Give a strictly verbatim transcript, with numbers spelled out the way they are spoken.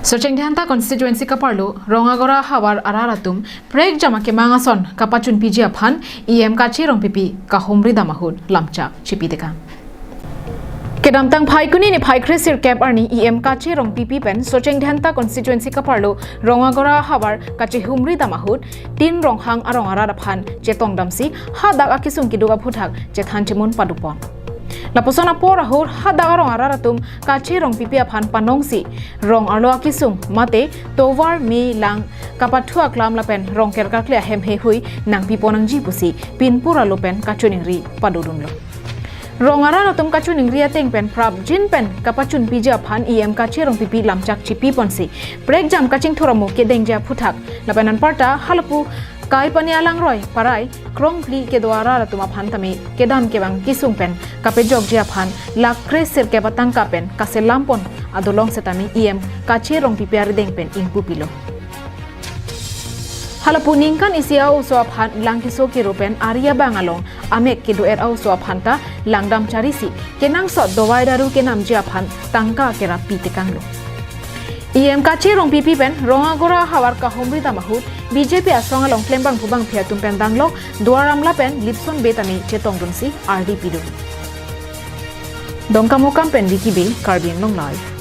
Socheng Dhenta constituency kaparlo Rongagora havar arat atum prekjam akemang ason kapachunpiji aphan E M Kache Rongpipi kahumri dam ahut lamchak chipi tekang. Kedamtang Phaikuni niphai kre sirkep arni E M Kache Rongpipi pen Socheng Dhenta constituency kaparlo Rongagora havar kachehumri dam ahut Tin Ronghang arong arat aphan chetongdamsi hadak akesung keduk aphuthak chethan chemun padupon. Lapuson apor ahut hadak arong arat atum Kache Rongpipi aphan panongsi rong arlo akesung mate tovar me lang kapathu aklam lapen rong kerkakle ahem heihui nangpipon nangji pusi pinpur alo pen kachiningri padodunlo. Rong arat atum kachiningri ateng pen prapjin pen kapachunpiji aphan E M Kache Rongpipi lamchak chipiponsi prekjam kachingthur amo kedengji aphuthak lapen anparta halapu Kaipani alangroi parai krongphli kedo arat atum aphan tame kedam kevang kesung pen kapejokji aphan lakh kre sirkep atangka pen kaselampon adolong setame E M Kache Rongpipi arideng pen ingpupilo. Halapu ningkan isi a-oso aphan lang keso kero pen ari abang along amek kedo-et a-oso aphan ta langdam charisi kenangsot dovai daru kenamji aphan tangka kerap pi tekanglo. E M Kache Rongpipi pen Rongagora havar kahumri dam ahut B J P asong along klembang phubang phi atum pen danglok Duar Amla pen Lipson Bey tame chetongdunsi ardi pidun. Dongkamukam pen Vicky Bey, Karbi Anglong Live.